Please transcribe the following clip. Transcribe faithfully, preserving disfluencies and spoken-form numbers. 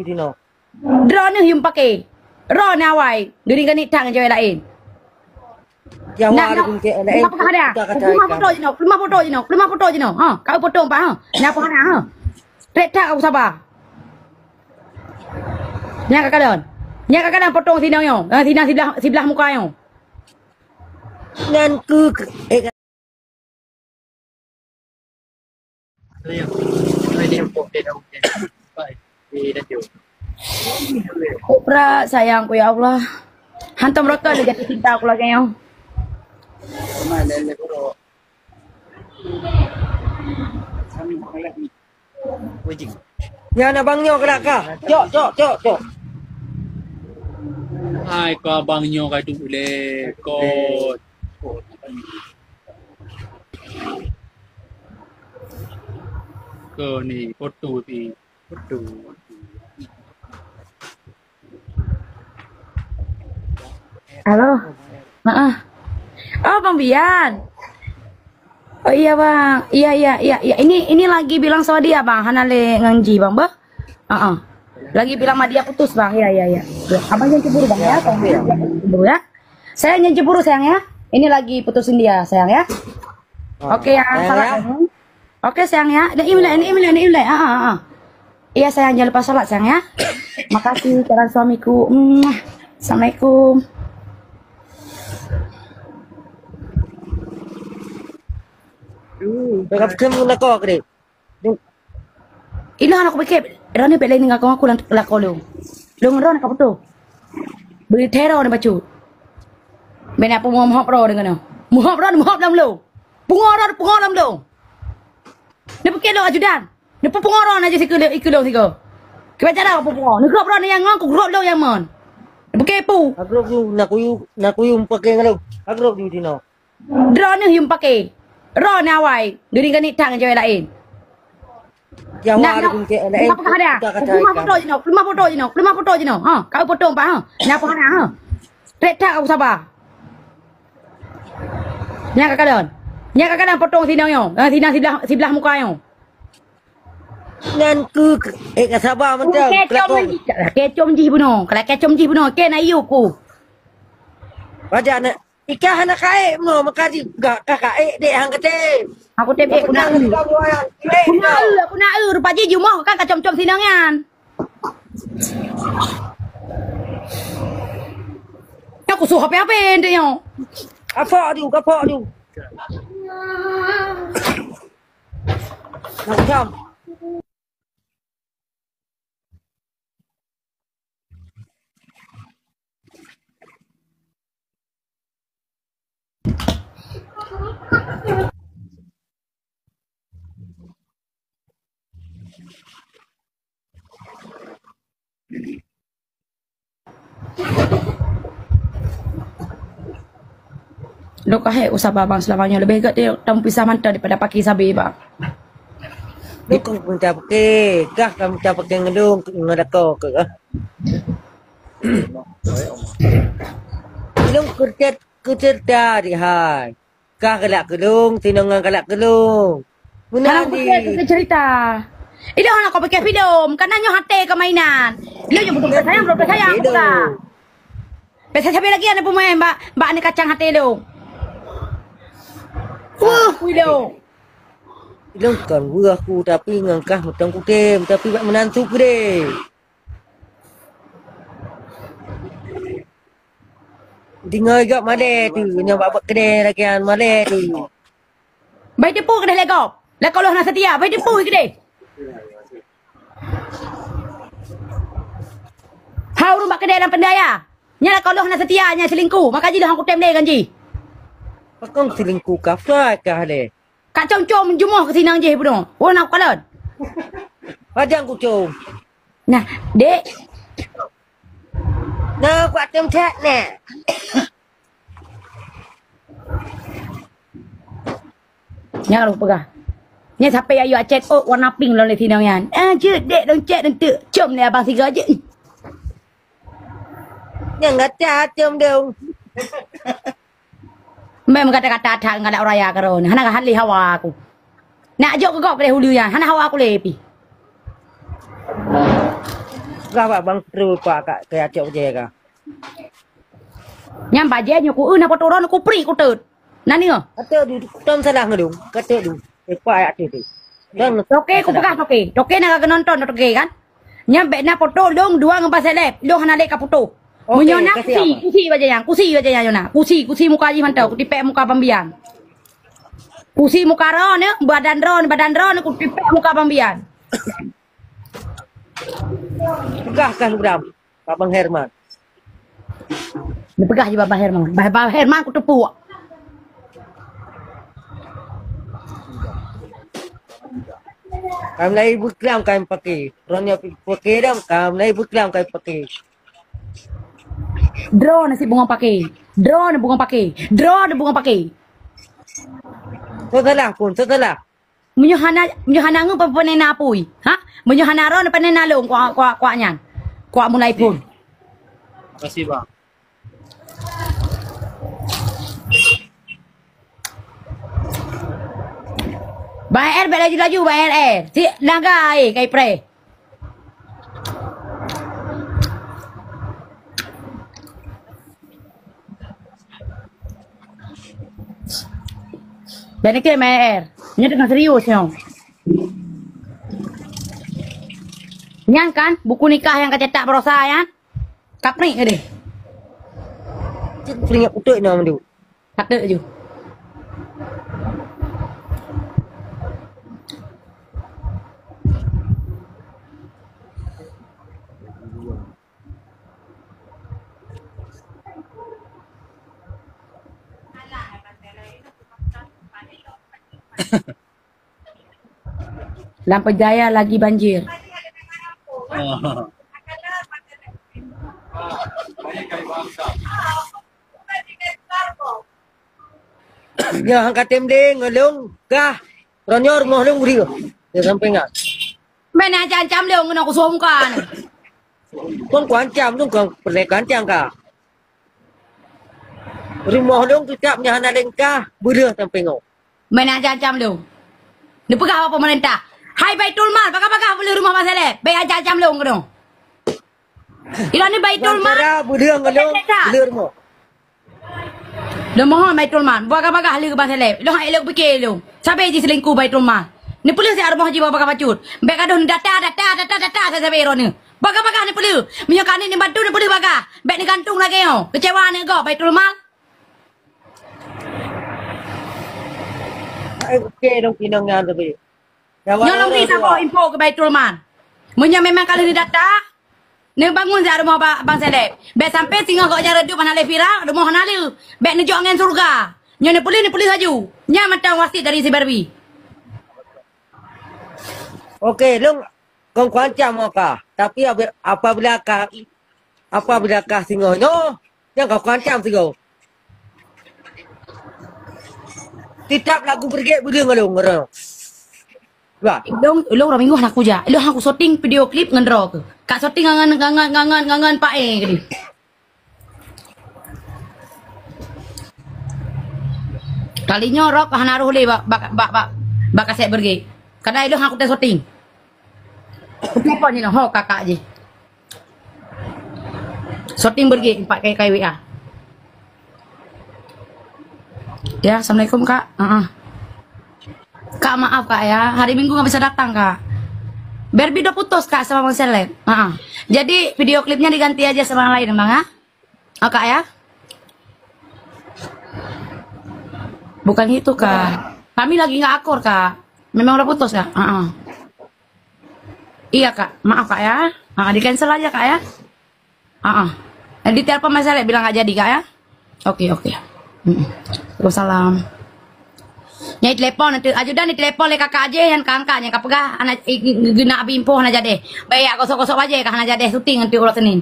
Dino. Droeneuh yum paké. Droeneuh awai. Geuring ganik that ngon cewek laén. Jawa Nak, ada nak, bungkek lain. Lima puluh ada. Kita kata Lima ikan. Foto je no. Lima foto je no. Lima foto je no. Ha, kau potong pak ha. Napa hana ha. Trek tak kau sabar. Nyak kakalon. Nyak kakalon potong sini yo. Ha, sini sebelah sebelah muka yo. Ngan ku eh, Kupra sayangku ya Allah. Hantom rokon jadi cinta aku lagi yo. Nyan abang nyoe keunak kah? Cok, cok, cok, cok. Hai, keu abang nyoe ka duek lé, kot. Keu ni, foto pi. Foto. Halo. Heeh. Oh, Bang Bian. Oh iya bang. Iya iya iya iya. Ini ini lagi bilang sama dia bang. Hana lé ngon ji bang bah. Heeh. Lagi bilang sama dia putus bang. Iya iya iya. Ya, abang jangan cemburu bang ya. Jangan cemburu ya. Saya jangan cemburu sayang ya. Ini lagi putusin dia sayang ya. Oke ya. Sayang salam ya. Sayang. Oke sayang ya. Dah imlek, dah imlek, dah imlek. Ah ah ah. Iya sayang, jangan lupa sholat sayang ya. Makasih calon suamiku. Mwah. Assalamualaikum. Bèk kapeugah meunan keu dek. Inoe aneuk kupike, droeneuh bèk lé ninggai keu aku lam lakoe lôn. Lôn droeneuh ka putôh. Bri teror ni bacut. Bèk na peue meuhop droe deungon nyoe. Meuhop droe, meuhop lam lôn. Pungo droe, pungo lam lôn. Neupike lôn ajudan. Neupeupungo droe na jih sikeue lé, ikeue lôn sikeue. Kiban cara peupungo. Neugrôp droe nyang ngon, kugrôp lôn nyang mon. Neupike peue. Agrôp ju, na kuyu, na kuyu meupaké ngon lôn. Agrôp ju tinoe. Droeneuh yum paké. Droeneuh awai. Geuring ganik that ngon cewek laén. Jawa Nak, ada nak, bungkek lain. Lima puluh ada. Kita kata Lima ikan. Foto je no. Lima foto je no. Lima foto je no. Ha, kau potong pak ha. Napa hana ha. Trek tak kau sabar. Nyak kakalon. Nyak kakalon potong sini yo. Ha, sini sebelah sebelah muka yo. Ngan ku eh ka sabar macam. Kecom jih. Kecom jih bunoe. Kalau kecom jih bunoe. Ke na yue ku. Baca nak. Ikah hana kaék meunoe, maka ji-, ga-, ka kaék dek han katem. Aku tem dek, aku nak eu. Aku nak eu, aku nak eu, rupa jih jumoh kan ka com-com sinong nyan. Aku suh ape-ape dek nyoe. Kapok aju, kapok aju. Nak jam. Lôn ka hék usaba bang seulama nyoe, leubeh gét tameupisah mantong daripada paki sabe bang. Dukung peunca peuke, kah ka meuca peuke ngeudong ngon dako keu. Ilong keutet keucerita dihai. Kah galak keulong, sinongan galak keulong. Meunan di. Hana kupike keu cerita. Ilong hana kupike filem, kana nyoe até keu mainan. Ilong nyoe beutôi sayang, beutôi sayang. Beda. Biasa sabe lagi aneuk peumaén bak, bak aneuk kacang até ilong. Weuh, ilong. Ilong kon weuh aku, tapi ngon kah meuteung kutem, tapi bak meunan su keudeh. Deungoe gop malèe tu, nyoe bak keudè lagèe nyan malèe tu. Bai teupeu keudeh lé gop. Lakoe lôn hana seutia, bai teupeu keudeh. Hai ureueng bak keudè lam peundaya. Nyan lakoe lôn hana seutia, nyan selingkuh. Maka jih lôn han kutem lé ngon jih. Pakon selingkuh kafai kah lé? Ka com-com jumoh keu sinang jih bunoe. Wah, na kukalon. Padang kucom. Nah, dek. Nah, kuat tem chat nè. Nyan ka lôn peugah. Nyan sape ayu chat ôk warna pink lôn lé sinang nyan. Ah, jeuet dek lôn chat enteuk. Com lé abang sigoe jeuet. Nyang gata tem dong. Mem kata-kata that ngalak raya karo ni. Hana halih hawa aku. Nak jok ke gop deh hulu nyan. Hana hawa aku lé pi. Gah bak bang Pro pak kak kaya cok je kah. Nyang bajée nyoe ku eu na poto droe ku pri ku teut. Nani oh? Kata du, tom salah ngelung. Kata du. Epa ayat tu tu. Dan toke ku peugah toke. Toke na ka nonton toke kan? Nyang bek na poto long dua ngon Bang Seleb. Long hana lek ka poto. Oke, meunyoe na kasih kusi, abang. Kusi bajée nyang, kusi bajée nyang nyona. Kusi, kusi muka jih mantau, ku tipek muka Bang Bian. Kusi muka droe ni, badan droe ni, badan droe ni, ku tipek muka Bang Bian. Peugah kah Bram, Bang Herman. Dipeugah je Bang Herman. Bang, Bang Herman ku tepuk. Kami lai buklam kami pakai. Ronya pakai dam, kami lai buklam kami pakai. Droe nasi bunga pakai. Droe ni bunga pakai. Droe ni bunga pakai. Setelah pun, setelah. Meunyoe hana, meunyoe hana ngeup apa panena apui? Ha? Meunyoe hana ron panena long kuak, kuak, kuak nyan. Kuak mulai pun. Makasih, Bang. Bang R, bèk laju-laju, Bang R. Si naga, eh, kai preh. Dan ni kira main air. Ni tengah serius ni. Nyan kan buku nikah yang kacetak barosa ya? Kaprik ke dia? Cik peringat putuk ni orang tu. Kata je. Lam Pejaya lagi banjir. Oh. Nyoe han katem deng ngon lôn kah. Ronyoe rumoh lôn uri. Dia sampai ngat. Mana ancam-ancam lôn ngon aku suah muka ni. Kon kuancam lôn, kon pernah kuancam kah. Rumoh lôn tetap nyan hana lengkah, beureuh sampai ngon. Mana ancam-ancam lôn. Neupeugah bak pemerintah. Hai Baitul Mal, bagah-bagah beuleue rumoh Bang Seleb. Bèk ancam-ancam lôn keunoe. Ilôn ni Baitul Mal. Cara beudeueng ngon lôn, beudeueng rumoh. Lôn mohon Baitul Mal, bagah-bagah lé keu Bang Seleb. Lôn hai lôn pike lôn. Sabe jiselingkuh Baitul Mal. Neupeuleueh siat rumoh jih bagah-bagah bacut. Bèk gadoh neudata, data, data, data sabe-sabe droeneuh. Bagah-bagah neupeuleueh. Meunyoe ka ni neubantu neupeuleueh bagah. Bèk neugantung lagèe nyoe. Keucewa aneuk gob Baitul Mal. Hai oke dong pinang nyan tapi. Nyoe lôn bri saboh info keu Baitul Mal. Meunyoe memang ka lheueh neudata, neubangun siat rumoh ba-, Bang Seleb. Bèk sampai singoh gobnyan reudeup hana lé viral, rumoh hana lé. Bèk neujok angén syeuruga. Nyoe neupeuleueh, neupeuleueh laju. Nyan mantong wasiet dari si Barbie. Oke, lôn kon kuancam kah. Tapi abi-, apabila kah, apabila kah singoh nyoe, Nyang ka kuancam sigoe. Titap lagu Brigade beudeueng ngon lôn, ngon lôn. Wah. Lôn, lôn uroe Minggu hana kujak. Lôn hana kusyuting video klip ngon droe keuh. Ka syuting ngon, ngon, ngon, ngon, ngon Pak E tadi. Kali nyoe rok hana roh lé bak, bak, bak, bak, bak kaset Brigade. Kadang lôn hana kutem syuting. Kutelepon jinoe, ho kakak jih. Syuting Brigade empat kali W A. Ya, assalamualaikum, Kak. Heeh. Kak, maaf, Kak, ya. Hari Minggu nggak bisa datang, Kak. Barbie udah putus, Kak, sama Bang Seleb. Heeh. Jadi, video klipnya diganti aja sama yang lain, Bang, ya. Oh, Kak, ya. Bukan gitu, Kak. Kami lagi nggak akur, Kak. Memang udah putus, Kak. Heeh. Iya, Kak. Maaf, Kak, ya. Ah, di-cancel aja, Kak, ya. Ah, ah. Eh, ditelepon Mas Alek bilang nggak jadi, Kak, ya. Oke, oke. Mm-mm. Waalaikumsalam. Nyai telepon nanti, ajudan ditelepon lé kakak aja yang ka angkat, nyang ka peugah anak, eh, geunak abi info hana jadi. Baik, gosok-gosok aja kah hana jadi syuting nanti uroe Senin.